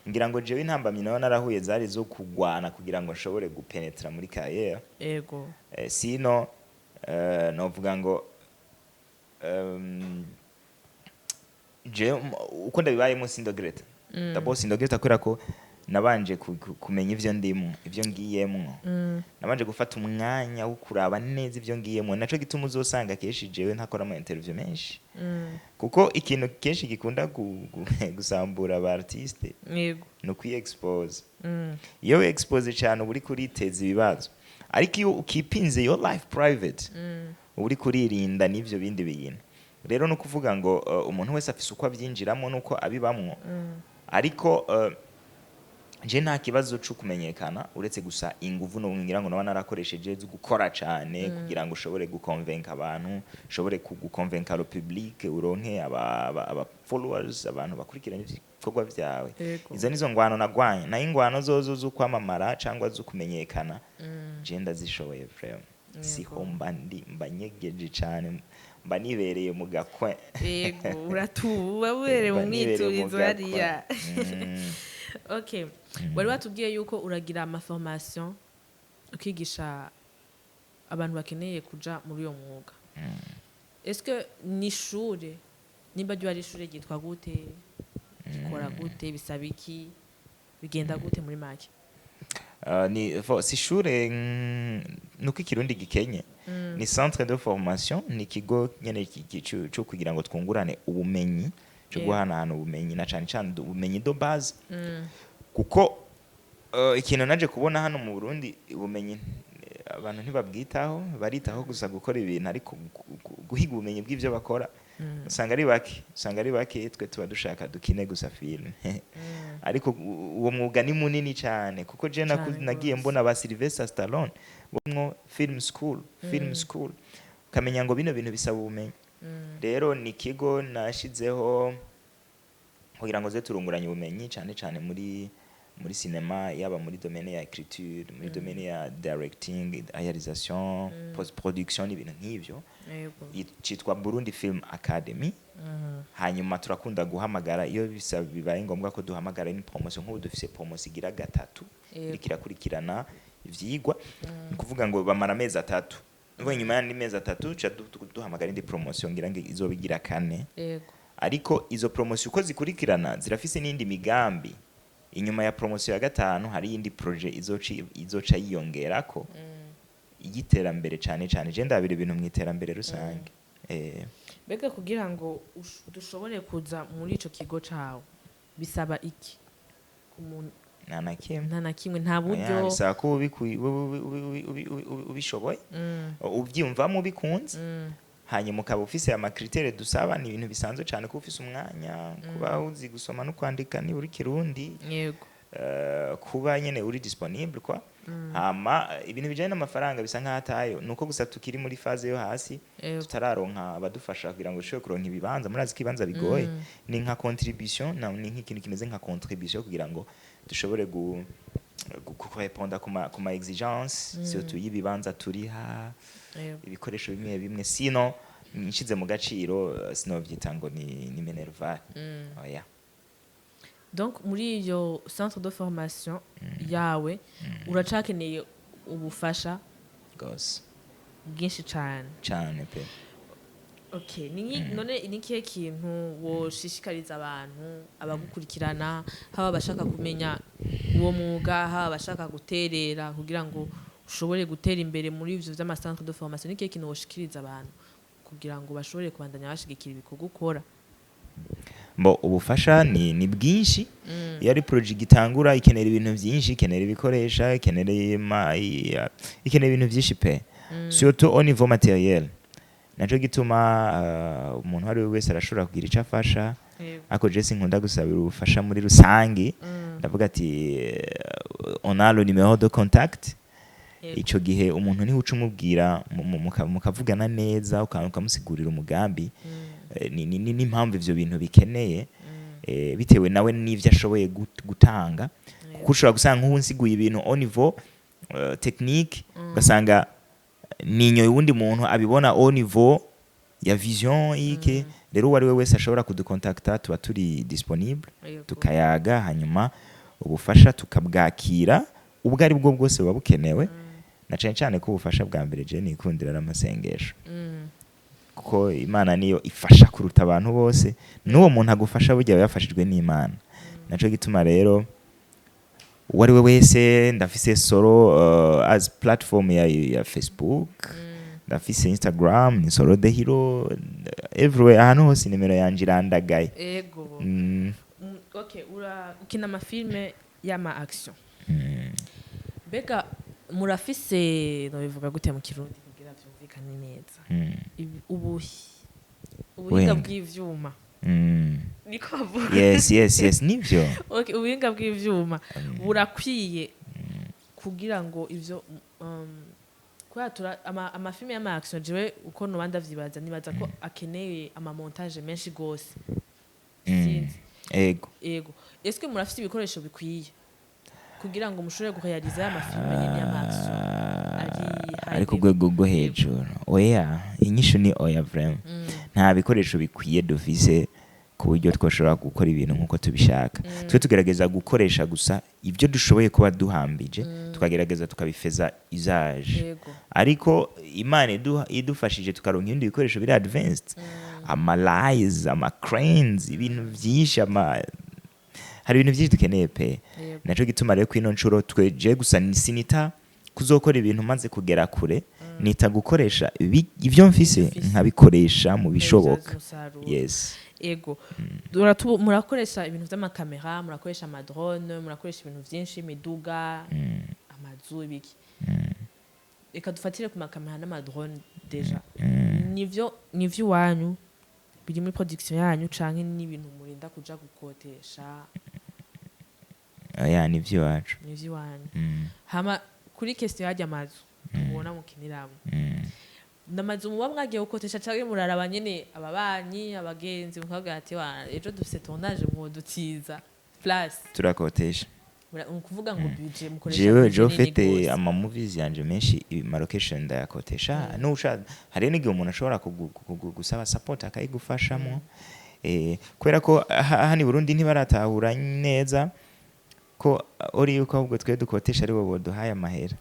Ngira ngo jewe intambamyi nayo narahuye zari zo kugwana kugira ngo nshobore gupenetra muri carrière. Sino novuga ngo je uko ndabibayemo sindoregretta. D'abord sindoregretta kubera ko nabanje kumenya ivyo ndimwo, ivyo ngiyemwo. Nabanje gufata umwanya wo kuraba neza ivyo ngiyemwo. Naco gituma uzosanga kenshi jewe ntakora ama interview menshi, kuko ikintu kenshi gikunda gusambura aba artiste ni ukwiexpose. Iyo wexpose cyane, uba uriko uriteza ibibazo, ariko iyo ukipinze your life private, uba uriko uririnda n'ivyo bindi bintu. Rero ni ukuvuga ngo umuntu wese afise uko abyinjiramo n'uko abibamwo, ariko Je nta kibazo cyo kumenyekana, uretse gusa inguvu no ngira ngo naba narakoresheje zo gukora cyane kugira ngo ushobore gukonvenka abantu, ushobore gukonvenka le public, uronke aba followers, abantu bakurikirana ibikorwa byawe. Izo nizo ngwano nagwanye. Nayo ingwano zozo zo kwamamara cyangwa zo kumenyekana, je ndazishoboye vraiment. Siho mba ndi, mba nyegeje cyane, mba nibereye mu gakwe. Yego, uratuba ubereye mu Mba nibereye mu mwiturizo gakwe. hariya. Okay, wari watubwiye yuko uragira amaformation, ukigisha abantu bakeneye kuja muri uyo mwuga. Est-ce que ni ishure? Nimba ryo ari ishure, ryitwa gute? Rikora gute? Bisaba iki? Bigenda gute muri make? Ni si ishure, nuko ikirundi gikenye, ni centre de formation, ni ikigo nyene co kugira ngo twungurane ubumenyi, cyo guhanahana ubumenyi, na cane cane ubumenyi de base, kuko ikintu naje kubona hano mu Burundi, ubumenyi abantu ntibabwitaho. Baritaho gusa gukora ibintu, ariko guhiga ubumenyi bw'ivyo bakora usanga ari bake, usanga ari bake. Twe tuba dushaka dukine gusa filime, ariko uwo mwuga ni munini cyane, kuko je Cane nagiye gose. mbona ba Sylvester Stallone bomwo film school, film school, ukamenya ngo bino bintu bisaba ubumenyi. Rero ni ikigo nashizeho kugira ngo ze turunguranye ubumenyi, cyane cyane muri cinéma, yaba muri domaine ya écriture, muri domaine ya directing, réalisation, post production n'ibintu nk'ivyo. Citwa Burundi Film Academy. Hanyuma turakunda guhamagara iyo bibaye ngombwa ko duhamagara ni promotion. Nk'ubu dufise promotion igira gatatu iriko irakurikirana ivyigwa, ni ukuvuga ngo bamara amezi 3. Ubwo nyuma y'andi mezi 3 tuca duhamagara indi promotion, ngira ngo izoba igira kane. Ariko izo promotion uko zikurikirana zirafise n'indi migambi. Inyuma ya promotion ya gatanu hari iyindi projet izoca yiyongerako y'iterambere. Cane cane je ndabira ibintu mu iterambere rusange. Mbega kugira ngo dushobore kuza muri ico kigo cawe bisaba iki ku muntu? Nta na kimwe. Nta na kimwe, nta Oya, buryo? bisaba ko ubishoboye, ubyiyumvamo, ubikunze, hanyuma ukaba ufise amacritères dusaba. Ni ibintu bisanzwe cyane: kuba ufise umwanya, kuba uzi gusoma no kwandika nibura ikirundi, kuba nyene uri disponible kwa. Hama ibintu bijanye n'amafaranga bisa nk'aho atayo, nuko gusa tukiri muri phase yo hasi, tutararonka abadufasha kugira ngo dushobore kuronka ibibanza. Murazi ko ibibanza bigoye. Ni nka contribution, ni nk'ikintu kimeze nka contribution kugira ngo dushobore kurépondre ku ma exigence, surtout y'ibibanza turiha, ibikoresho bimwe bimwe. Sino nshize mu gaciro, sinovyita ngo ni minerval, oya. Donc muri iyo centre de formation yawe uracakeneye ubufasha Gose. bwinshi cane. Cane pe. Okay, none ni ikihe kintu woshishikariza abantu abagukurikirana, haba abashaka kumenya uwo mwuga, haba abashaka guterera kugira ngo ushobore gutera imbere muri ivyo vy'ama centre de formation? Ni ikihe kintu woshikiriza abantu kugira ngo bashobore kubandanya bashigikira ibikorwa ukora? Mbo ubufasha ni bwinshi. Iyo ari projet igitangura ikenera ibintu byinshi, ikenera ibikoresha, ikenera ibintu byinshi pe, surtout au niveau matériel. Naco gituma umuntu uwo ari we wese arashobora kugira ico afasha, ariko je sinkunda gusabira ubufasha muri rusangi. Ndavuga ati on a le numéro de contact. Ico gihe umuntu niwe uca umubwira, mukavugana neza, ukamusigurira umugambi, n'impamvu ivyo bintu bikeneye, bitewe nawe n'ivyo ashoboye gutanga, kuko ushobora gusanga nk'ubu nsiguye ibintu au niveau technique, ugasanga ninyoye uwundi muntu abibona au niveau ya vision yike. Rero uwo ari we wese ashobora kudukontakta, tuba turi disponible, tukayaga, hanyuma ubufasha tukabwakira ubwo ari bwo bwose buba bukenewe, na cane cane ko ubufasha bwa mbere je nikundira ari amasengesho, kuko Imana niyo ifasha kuruta abantu bose. N'uwo muntu agufasha burya aba yafashijwe n'Imana. Naco gituma rero uwo ari we wese, ndafise Soro as platform ya Facebook, ndafise Instagram ni Soro the Hero, everywhere, ahantu hose nimero yanje irandagaye. Okay, ura ukina amafilme y'ama action. Mbega murafise, nobivuga gute mu kirundi kugira vyumvikane neza, ubuhinga Ubuhinga. bw'ivyuma? Niko bavuga? Yes, nivyo. Okay, ubuhinga bw'ivyuma burakwiye kugira ngo ivyo kubera amafilme y'ama action, jewe uko noba ndavyibaza, nibaza ko akeneye ama montage menshi gose. Sinzi. Ego. Ego, est-ce que murafite ibikoresho bikwiye kugira ngo mushobore gurealiza aya mafilme nyene y'ama action ari high Ari ku level? rwego rwo hejuru? Oya, inyishu ni oya, vraiment. Nta bikoresho bikwiye dufise ku buryo twashobora gukora ibintu nk'uko tubishaka. Twe tugerageza gukoresha gusa ibyo dushoboye kuba duhambije, tukagerageza tukabifeza izaje. Ariko Imana idufashije tukaronka ibindi bikoresho biri advanced, ama lights, ama cranes, ibintu byinshi, ama hari ibintu byinshi dukeneye pe. Naco gituma rero kwino nshuro tweje gusa sinita kuzokora ibintu maze kugera kure, nita gukoresha ibyo mfise, Ufise. nkabikoresha mu bishoboka. Ukabibyaza umusaruro. Yes. Ego. Murakoresha ibintu vy'amakamera, murakoresha ama drone, murakoresha ibintu vyinshi, imiduga, amazu, ibiki. Reka dufatire ku makamera n'ama drone déjà. Nivyo iwanyu biri muri production yanyu canke n'ibintu murinda kuja gukotesha? Oya, nivyo iwacu. Nivyo iwanyu. Hama kuri question yarya amazu tubona mukiniramwo, n'amazu muba mwagiye gukotesha canke muraraba nyene ababanyi, abagenzi, mukavuga ati: "Wa ejo dufise tournage, mwodutiza place"? Turakotesha. Ni ukuvuga ngo budget mukoresha Jewe budget je nini mfite gose. ama movies yanje menshi, ama location ndayakotesha. Nusha hari n'igihe umuntu ashobora gusaba support akayigufashamo, kubera ko hano i Burundi ntibaratahura neza ko uri yuko ahubwo twe dukotesha aribo boduhaye amahera.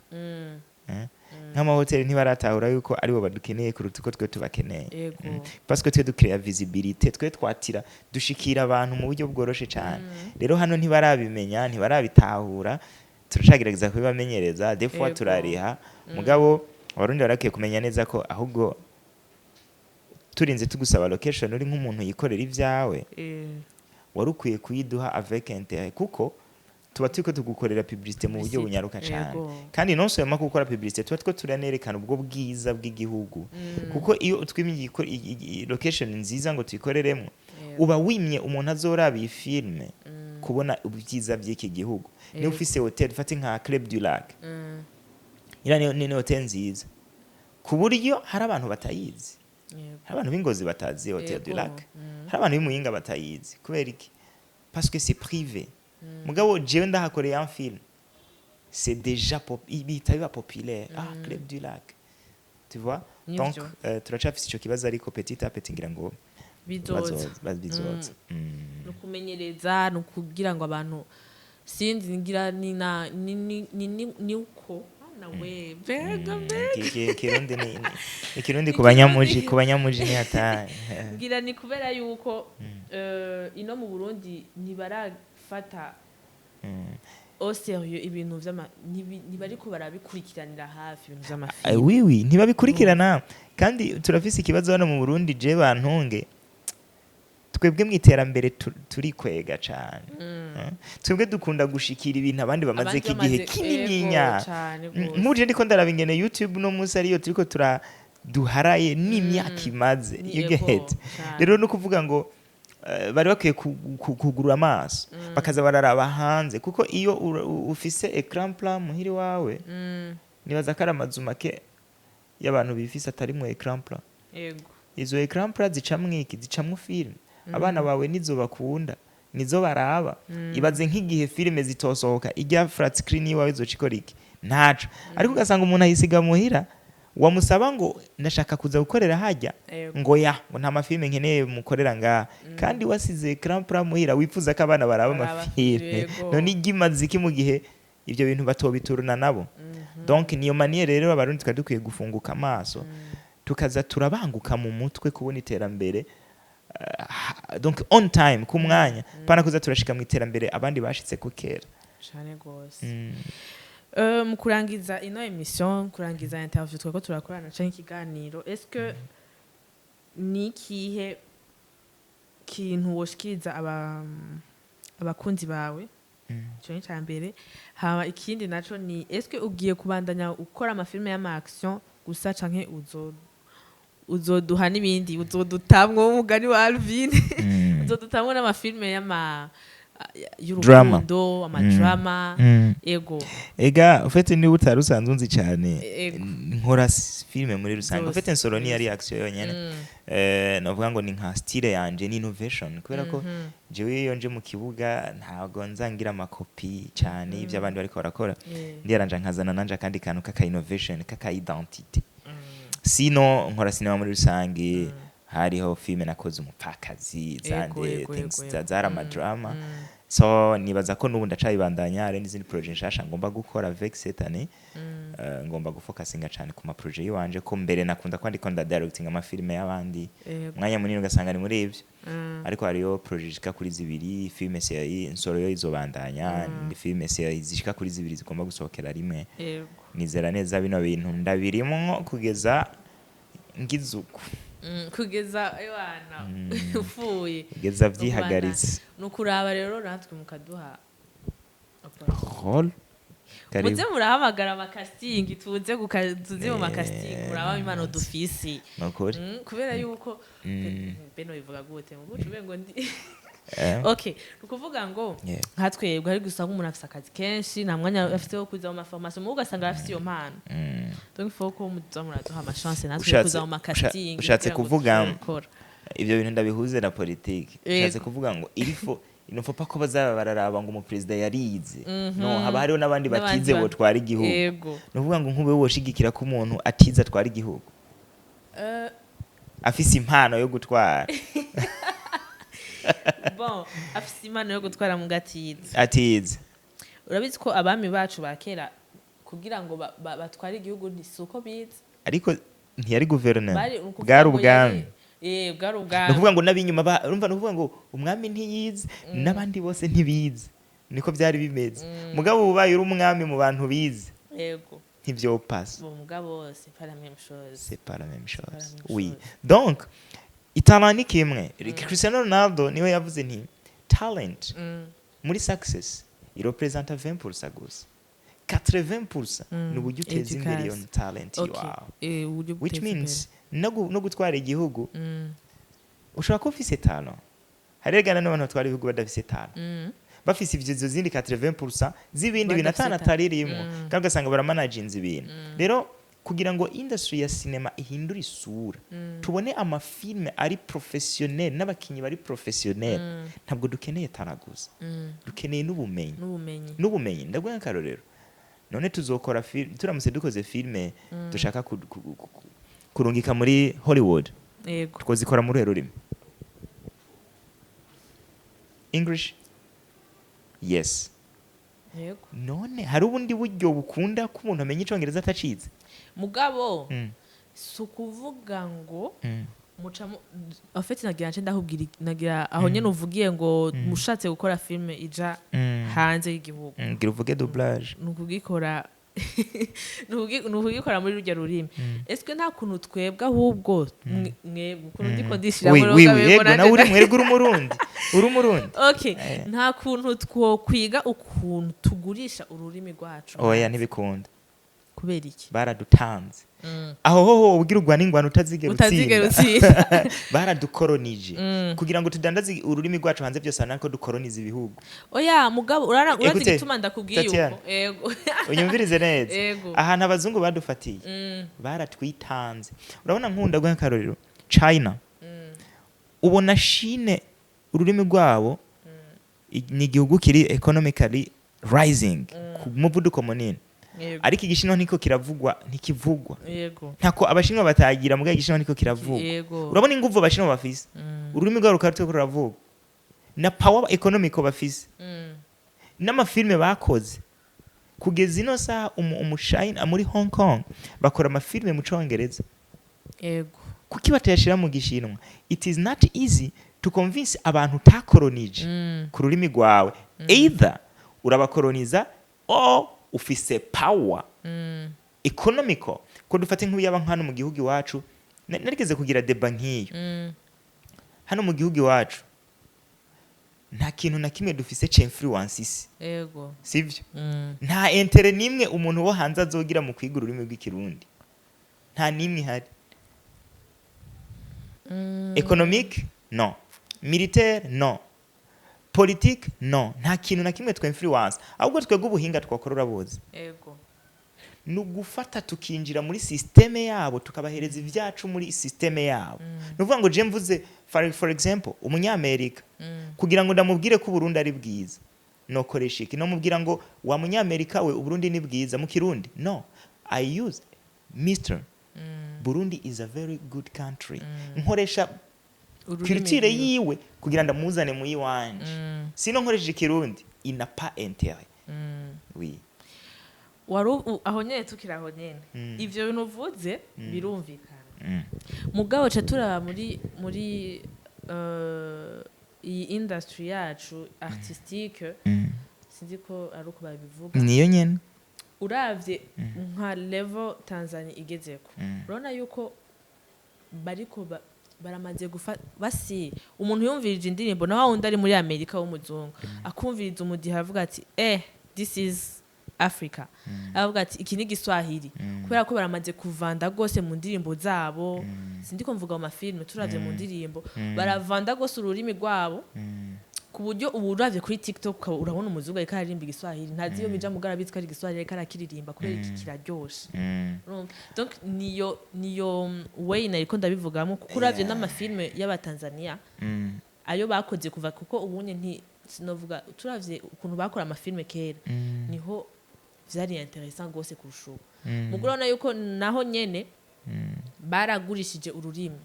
Eh? Nk'amahoteli ntibaratahura yuko aribo badukeneye kuruta uko twe tubakeneye. Parce que twe ducrea visibilité, twe twatira dushikira abantu mu buryo bworoshe cyane. Rero hano ntibarabimenya, ntibarabitahura, turacagerageza kubibamenyereza. Des fois turariha, mugabo Abarundi barakwiye kumenya neza ko ahubwo turinze tugusaba location, uri nk'umuntu yikorera ibyawe, wari ukwiye kuyiduha avec intérêt, kuko tuba turiko tugukorera publicité mu buryo Publicité, bunyaruka cyane. Kandi non seulement gukora publicité, tuba two turanerekana ubwo bwiza bw'igihugu, kuko iyo utwimye location nziza ngo tuyikoreremo, uba wimye umuntu azoraba iyi filme kubona ubwiza by'iki gihugu. Niba ufise hotel, fate nka Club du Lac, iriya ni hotel nziza ku buryo hari abantu batayizi. Hari abantu b'Ingozi batazi Hotel du Lac. Hari abantu b'Imuyinga batayizi. Kubera iki? Parce que c'est privé. Mugabo jewe ndahakoreye un film, c'est déjà bihita biba populaire: "Ah, Club du Lac", tu vois? Nivyo. Donc turacafise ico kibazo, ariko petit à petit ngira ngo Bizoza. Bizoza. Ni ukumenyereza, ni ukugira ngo abantu, sinzi, ngira ni na ni ni ni ni ni uko nawe mbega mbega. Ikirundi ni ikirundi ku banyamuji, ku banyamuji ni hatari. Ngira ni kubera yuko ino mu Burundi ntibarafata au sérieux ibintu vy'ama ntibariko barabikurikiranira hafi ibintu vy'amafilm. Oui, ntibabikurikirana. Kandi turafise ikibazo hano mu Burundi, je bantunge, twebwe mu iterambere turikwega cane. Twebwe dukunda gushikira ibintu abandi bamaze Abandi igihe bamaze- kinininya. Ego, cane gose. Nk'uje ndiko ndaraba ingene YouTube no munsi ariyo turiko tura duharaye n'imyaka imaze. Ni You ego, get? cane. Rero no kuvuga ngo bari bakwiye kugurura amaso, bakaza bararaba hanze, kuko iyo ufise écran plat muhiri wawe, nibaza ko ari amazu make y'abantu bifise atarimwo écran plat. Izo écran plat zicamwo iki? Zicamwo film. Abana bawe nizo bakunda, nizo baraba. Ibaze nk'igihe filime zitosohoka, ijya flat screen iwawe izoca ikora iki? Ntaco. Ariko ugasanga umuntu ayisiga muhira, wamusaba ngo ndashaka kuza gukorera hajya, ngo ya ngo nta mafilme nkeneye mukorera ngaha, kandi wasize écran plat muhira, wifuza ko abana baraba Baraba, amafilme. None ijya imaze iki mu gihe ibyo bintu batobituruna nabo? Donc niyo manière rero Abarundi twari dukwiye gufunguka amaso, tukaza turabanguka mu mutwe kubona iterambere, donc on time, ku mwanya, pana kuza turashika mu iterambere abandi bashitse ku kera. Cane gose. Mu kurangiza ino émission, kurangiza interview twako turakorana canke ikiganiro, est-ce que ni ikihe kintu woshikiriza abakunzi bawe? Ico ni ica mbere. Hama ikindi naco ni: est-ce que ugiye kubandanya ukora amafilme y'ama action gusa, canke uzoduha n'ibindi, uzodutamwo umugani wa Alvin? Uzodutamwo n'amafilme y'ama Drama. y'urukundo, amadrama. Ego. Ega ufite, niba utari usanzwe unzi cyane, Ego. nkora filime muri rusange. Zose. Ufite Nsoro ni yari action yonyene. Navuga ngo ni nka style yanje, ni innovation, kubera ko jewe iyo nje mu kibuga ntabwo nzangira amakopi cyane y'ibyo abandi bariko barakora. Ndiyaranja nkazana nanje akandi kantu kaka innovation, kaka identité. Sino nkora sinema muri rusange. Hariho filime nakoze, Umupfakazi, zande things zari amadrama. So nibaza ko n'ubu ndacabibandanya. Hari n'izindi projet nshasha ngomba gukora avec cette année. Ngomba gufocusinga cyane ku ma projet yiwanje, ko mbere nakunda kwandika, nda directing amafilime y'abandi, umwanya munini ugasanga ni muri ivyo. Ariko hariyo projet zishika kuri zibiri, filme série. Nsoro yo izobandanya, ni filme série zishika kuri zibiri zigomba gusohokera rimwe. Nizera neza bino bintu ndabirimwo kugeza ngize uku. Kugeza ewana upfuye. Kugeza vyihagaritse. Ni ukuraba rero natwe mukaduha Rôle. Karibu. Muze murahamagara amacasting, tuze mu macasting, muraba impano dufise. Nukuri. Kubera yuko beno bivuga gute mu guca umengo ndi okay, ni ukuvuga ngo nka twebwe hari gusa nk'umuntu afise akazi kenshi, nta mwanya afite wo kuza mu maformation, mugo ugasanga arafise iyo mpano. Donc il faut ko muza muraduha amachance natwe kuza mu macasting Ushatse kugira ngo kuvuga dushobore gukora. Ibyo bintu ndabihuze na politiki. Ushatse kuvuga ngo il ne faut pas ko bazaba bararaba ngo umuperezida yarize. No haba hariho n'abandi N'abandi batize botwara igihugu. Ni ukuvuga ngo nk'ube woshigikira ko umuntu atize atwara igihugu afise impano yo gutwara? Bon, afise impano yo gutwara mu gatiza. Atize. Urabizi ko abami bacu ba kera, kugira ngo batware igihugu, si uko bize. Ariko ntiyari guverinoma. Bari ni ukuvuga Bwari ngo ubwami. Bwari Ni ubwami. ukuvuga ngo n'ab'inyuma urumva, ni ukuvuga ngo umwami ntiyize n'abandi bose ntibize, niko byari bimeze. Mugabo ubaye uri umwami mu bantu bize, ntivyopasa. Bon, mugabo c'est pas la même chose. C'est pas la même Pas la chose. même Oui. chose. Donc italent ni kimwe. Cristiano Ronaldo niwe yavuze nti talent muri success irepresenta 20% gusa, 80% ni uburyo uteza imbere iyo Education. talent yawe. Uburyo Which buteza means no gutwara igihugu, imbere. Ushobora kuba ufise talent. Hari n'abantu batwara ibihugu badafise talent, bafise ivyo izo zindi 80% z'ibindi bintu Badafise atana talent. ataririmwo, kandi ugasanga baramanaginze ibintu. Rero kugira ngo industry ya cinema ihindure isura, tubone amafilme ari professionnel n'abakinyi bari professionnel, ntabwo dukeneye talent gusa, dukeneye n'ubumenyi. N'ubumenyi. N'ubumenyi. Ndaguha akarorero. None tuzokora film, turamutse dukoze filme dushaka kurungika muri Hollywood, twozikora muri ruhe rurimi? English, yes. None hari ubundi buryo bukunda ko umuntu amenya icongereza atacize? Mugabo si ukuvuga ngo mucamo. En fait, nagira nce ndahubwira, nagira aho nyene uvugiye ngo mushatse gukora filme ija hanze y'igihugu, Gira uvuge doublage. Ni ukugikora muri rurya rurimi. Est-ce nta kuntu twebwe ahubwo mwebwe ukuntu ndiko ndishira Oui, muri oui, ubwo oui, bego yego. nanje Nawe uri mwebwe, uri umurundi, uri umurundi. Okay, nta kuntu twokwiga ukuntu tugurisha ururimi rwacu? Oya, ntibikunda. Kubera iki? Baradutanze. Aho hoho ubwira urwana ingwano utazigera Utazigera utsinda. utsinda. Baradukoronije. Kugira ngo tudandaze ururimi rwacu hanze byose nako dukoroniza ibihugu. Oya, mugabo urazi Écoutez, igituma ndakubwiye Tatiana. uko, ego. Unyumvirize neza. Ego. Ahantu abazungu badufatiye, baratwitanze. Urabona, nkunda guha akarorero China. Ubona Chine, ururimi rwabo ni igihugu kiri economically rising ku muvuduko munini, ariko Igishinwa ntiko kiravugwa, ntikivugwa. Ntako Abashinwa batagira, mugabo Igishinwa ntiko kiravugwa. Urabona inguvu Abashinwa bafise, ururimi rwabo rukaba ruriko ruravugwa, na power economic bafise, n'amafilme bakoze kugeza ino saha. Umushayina muri Hong Kong bakora amafilme mu Congereza. Kuki batayashira mu Gishinwa? It is not easy to convince abantu utakoronije ku rurimi rwawe. Either urabakoroniza or ufise power economical. Ko dufate nk'uyaba hano mu gihugu iwacu, narigeze kugira débat nk'iyo. Hano mu gihugu iwacu nta kintu na kimwe dufise c'influence isi, sivyo? Nta intérêt n'imwe umuntu wo hanze azogira mu kwiga ururimi rw'Ikirundi, nta n'imwe ihari. Économique, non. Militaire, non. Politique, non. Nta kintu na kimwe twinfluence. Ahubwo twebwe ubuhinga twakora, urabuzi, ni ugufata tukinjira muri système yabo, tukabahereza ibyacu muri système yabo. Ni ukuvuga ngo je mvuze, for example, umunyamerika, kugira ngo ndamubwire ko Uburundi ari bwiza, nokoresha iki? Nomubwira ngo: "Wa munyamerika we, Uburundi ni bwiza" mu Kirundi? No, I use "Mr, Burundi is a very good country." Nkoresha Ururimi culture rwiwe. yiwe kugira ndamuzane mu yiwanje. Sino nkoresheje Ikirundi, il n'a pas intérêt. Oui. Wari aho nyene, tukiri aho nyene, ivyo bintu uvuze birumvikana. Mugabo ca turaba muri iyi industry yacu artistique, sinzi ko ari uko babivuga. Niyo nyene. Uravye nka level Tanzania igezeko, urabona yuko bariko baramaze gufa basi umuntu yumvirije indirimbo, na wa wundi ari muri Amerika w'umuzungu akumviriza umudiho, aravuga ati: "Eh, this is Africa." Aravuga ati: "Iki ni Giswahili," kubera ko baramaze kuvanda rwose mu ndirimbo zabo. Sindiko mvuga mu mafilme, turavye mu ndirimbo baravanda rwose ururimi rwabo, ku buryo ubu uravye kuri TikTok urabona umuzungu ariko aririmba Igiswahili, ntazi iyo bija, mugara abizi ko ari Igiswahili, ariko arakiririmba kubera iki? Kiraryoshe. Urumva? Donc niyo way nariko ndabivugamo, kuko uravye n'amafilme y'Abatanzania ayo bakoze kuva, kuko ubunye nti sinovuga, turavye ukuntu bakora amafilme kera, niho vyari intéressant gose kurusha ubu. Mugo urabona yuko naho nyene baragurishije ururimi,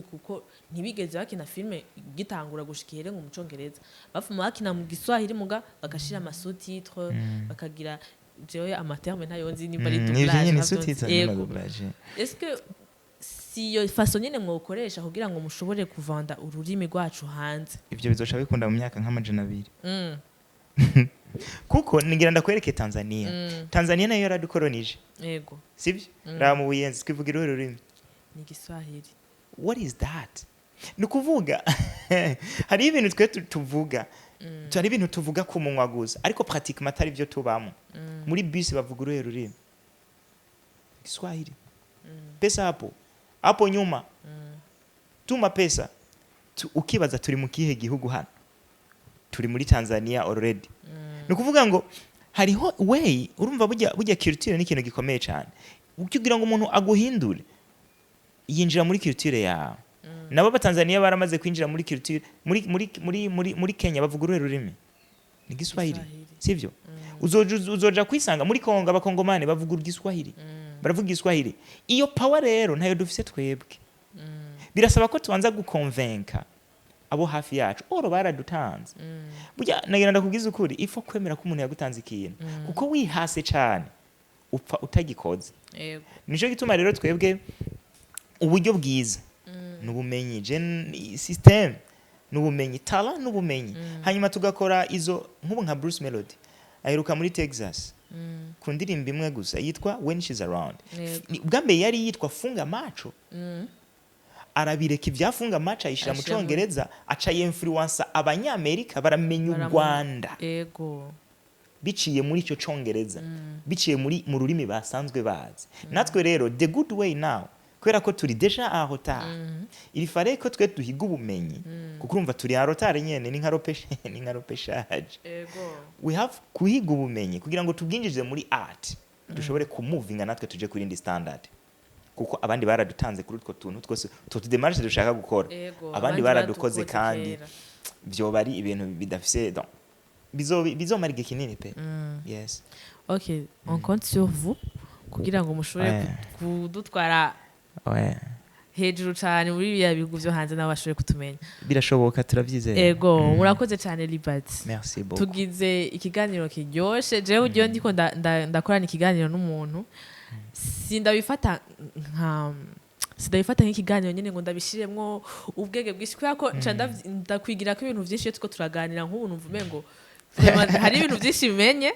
kuko ntibigeze bakina filme gitangura gushika ihere ngo mu Congereza, bafuma bakina mu Giswahili, muga bagashira ama sous-titres, bakagira, jewe ama termes ntayo nzi, nimba ari Nivyo doublage, nyene. ntavyo nzi. Sous-titres. Yego. Doublage. Est-ce que si iyo façon nyene mwokoresha kugira ngo mushobore kuvanda ururimi rwacu hanze? Ivyo bizoca bikunda mu myaka nk'200, kuko nigira ndakwereke Tanzania. Tanzania nayo yaradukoronije, sibyo? Raba mu Buyenzi, twivuga uruhe rurimi? Ni Igiswahili. What is that? Ni ukuvuga hariho ibintu twe tuvuga, hari ibintu tuvuga ku munwa gusa, ariko pratiquement atari byo tubamo. Muri bisi bavuga uruhe rurimi? Kiswahili. Pesa hapo hapo nyuma, tuma pesa. Ukibaza turi mu kihe gihugu hano? Turi muri Tanzania already. Ni ukuvuga ngo hariho way, urumva, burya culture ni ikintu gikomeye cyane. Kugira ngo umuntu aguhindure, yinjira muri culture yawe. Nabo abatanzaniya baramaze kwinjira muri culture. Muri Kenya bavuga uruhe rurimi? Ni Giswahili. Giswahili. Sivyo? Uzoja kwisanga muri Kongo, abakongomani bavuga Igiswahili, baravuga Igiswahili. Iyo power rero ntayo dufise twebwe. Birasaba ko tubanza gukonvenka abo hafi yacu oro baradutanze. Burya nagira ndakubwiza ukuri, ifo kwemera ko umuntu yagutanze ikintu, kuko wihase cyane upfa utagikoze. Nico gituma rero twebwe uburyo bwiza ni ubumenyi, system ni ubumenyi, talent n'ubumenyi, hanyuma tugakora izo nk'ubu nka Bruce Melody aheruka muri Texas ku ndirimbo imwe gusa yitwa "When She's Around". Ubwa mbere yari yitwa "Funga Macho", arabireka ibya "Funga Macho", ayishyira mu Ayishira Congereza, aca yinfluensa Abanyamerika, baramenya u Rwanda biciye muri icyo Congereza, biciye mu rurimi basanzwe bazi. Natwe rero the good way now, kubera ko turi déjà en retard, il fallait ko twe duhiga ubumenyi, kuko urumva turi en retard nyene, ni nka repêchage. We have kuhiga ubumenyi kugira ngo tubwinjize muri art, dushobore kumuvinga natwe tuje kuri indi standard, kuko abandi baradutanze kuri utwo tuntu twose, utwo tudémarches dushaka gukora. Abandi baradukoze kandi kera. Vyoba ari ibintu bidafise, donc bizomara igihe kinini pe. Yes. Ok, on compte sur vous kugira ngo mushobore kudutwara hejuru cyane muri biriya bihugu byo hanze, nabo bashobore kutumenya. Birashoboka, turabyizeye. Ego, murakoze cyane, Libert. Merci beaucoup. Tugize ikiganiro kiryoshe. Jewe ugiye ndiko ndakorana ikiganiro n'umuntu, sindabifata nka sindabifata nk'ikiganiro nyine ngo ndabishiremwo ubwenge bwinshi, kubera ko nca ndakwigira ko ibintu byinshi iyo turiko turaganira. Nk'ubu numva umengo vraiment hari ibintu byinshi bimenye,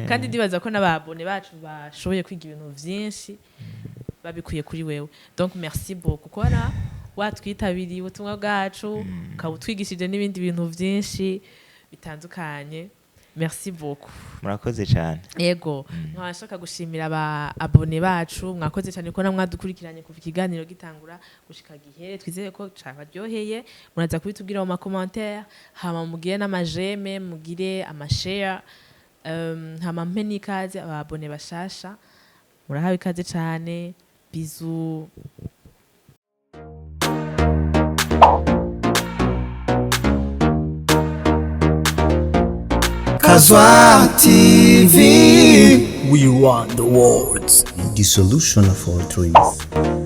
kandi ndibaza ko n'ababone bacu bashoboye kwiga ibintu byinshi babikuye kuri wewe. Donc merci beaucoup kubona watwitabiriye ubutumwa bwacu, ukaba utwigishije n'ibindi bintu byinshi bitandukanye. Merci beaucoup. Murakoze cyane. Yego, nkabashaka gushimira aba abonnés bacu. Mwakoze cyane ko namwadukurikiranye kuva ikiganiro gitangura gushika gihere. Twizeye ko cabaryoheye. Muraza kubitubwira mu ma commentaires, hama mugire n'ama j'aime, mugire ama share, hama mpe n'ikaze aba abonnés bashasha. Murahawe ikaze cyane. Bisous. Kazwa TV. We want the world. The solution of all dreams.